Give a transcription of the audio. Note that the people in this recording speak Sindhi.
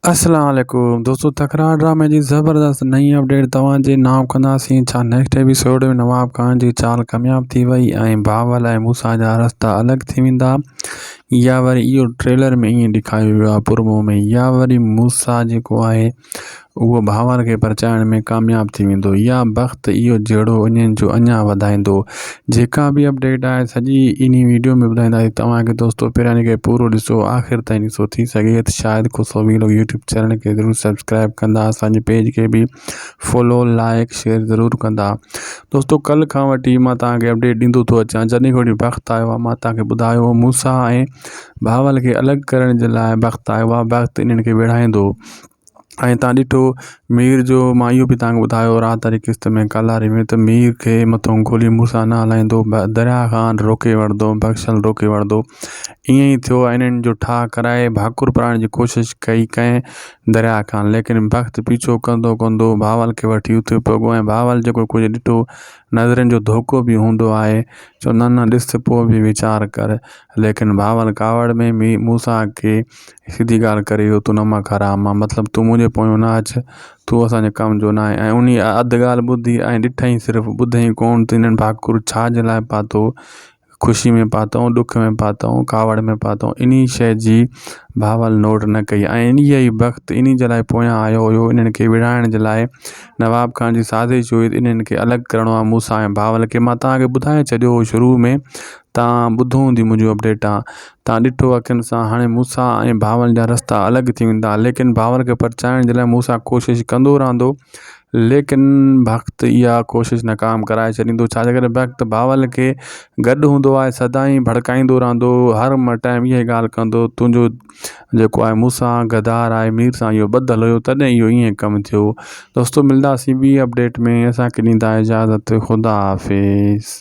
اسلام عليڪم دوستو تڪرار ڊرامي جي زبردست نئين اپڊيٽ توهان جي نام ڪنداسين ڇا نيڪسٽ ايپيسوڊ ۾ نواب خان جي چال ڪامياب ٿي وئي ۽ باول ۽ موسيٰ جا رستا الڳ ٿي ويندا يا وري اهو ٽريلر ۾ ائين ڏيکاريو ويو آهي پرومو ۾ يا وري موسيٰ جيڪو آهي اهو ڀانور کي پرچائڻ ۾ ڪامياب ٿي ويندو يا بخت اهو جهيڙو انهن جو اڃا وڌائيندو. جيڪا به اپڊيٽ آهي سڄي انهي ويڊيو ۾ ٻڌائينداسين توهان کي دوستو پهريان کي پورو ڏسو آخر تائين ڏسو ٿي سگهي ته شايد خوشو ويلوگ يوٽيوب چينل کي ضرور سبسڪرائب ڪندا اسان جي پيج کي به فالو لائڪ شيئر ضرور ڪندا دوستو ڪل کان وٺي مان توهان کي اپڊيٽ ڏيندو ٿو اچان جڏهن کان وٺي بخت آيو آهي مان توهان کي ٻڌايو هو موسيٰ ۽ بهاول کي الڳ ڪرڻ جي لاء بخت آيو آهي بخت انهن کي وڙهائيندو ۽ تان ڏٺو مير جو مان اهو به تانکي ٻڌايو رات واري قسط ۾ ڪالهه واري ۾ ته مير کي مٿو گولي مون سان نه هلائيندو دريا خان روڪي وٺندو بخشل روڪي وٺندو ائين ئي ٿيو انهن جو ٺاهه ڪرائي ڀاڪر پرائڻ جي ڪوشش ڪئي ڪنهن دريا خان ليڪن بخت پيڇو ڪندو ڪندو بهاول کي وٺي اتي پڳو ۽ بهاول جيڪو ڪجهه ڏٺو نظرين جو ڌوڪو به هوندو آهي چيو نه نه ڏس پوء به ويچار ڪر ليڪن بهاول ڪاوڙ ۾ موسيٰ کي سڌي ڳالهه ڪري ويو تون نمڪ حرام آ مطلب تون منهنجي پويون نه اچ تون اسان جي ڪم جو نه آهين ۽ انهي اڌ ڳالهه ٻڌي ۽ ڏٺائين صرف ٻڌئين ڪونه ته انهن ڀاڪر ڇا جي لاء پاتو خوشي ۾ پاتئون ڏک ۾ پاتئون ڪاوڙ ۾ پاتئون انهي شيء جي بهاول نوٽ نه ڪئي ۽ انهي ئي وقت انهي جي لاء پويان آيو هيو انهن کي وڙهائڻ جي لاء نواب خان جي سازش هئي ته انهن کي الڳ ڪرڻو آهي مون سان ۽ بهاول کي مان توهان کي ٻڌائي ڇڏيو هو شروع ۾ توهان ٻڌو هوندي منهنجون اپڊيٽان توهان ڏٺو اکين سان هاڻي موسيٰ ۽ بهاول جا رستا الڳ ٿي ويندا ليڪن بهاول کي پرچائڻ جي لاء موسيٰ ڪوشش ڪندو رهندو ليڪن بخت اها ڪوشش ناڪام ڪرائي ڇڏيندو ڇا جي ڪري بخت بهاول کي گڏ هوندو آهي سدائين ڀڙڪائيندو رهندو هر ٽائيم اها ئي ڳالهه ڪندو تنهنجو جيڪو آهي مون سان غدار آهي مير سان اهو ٻڌل هيو تڏهن اهو ائين ڪم ٿيو دوستو ملنداسين ٻي اپڊيٽ ۾ اسان کي ڏيندا اجازت خدا حافظ.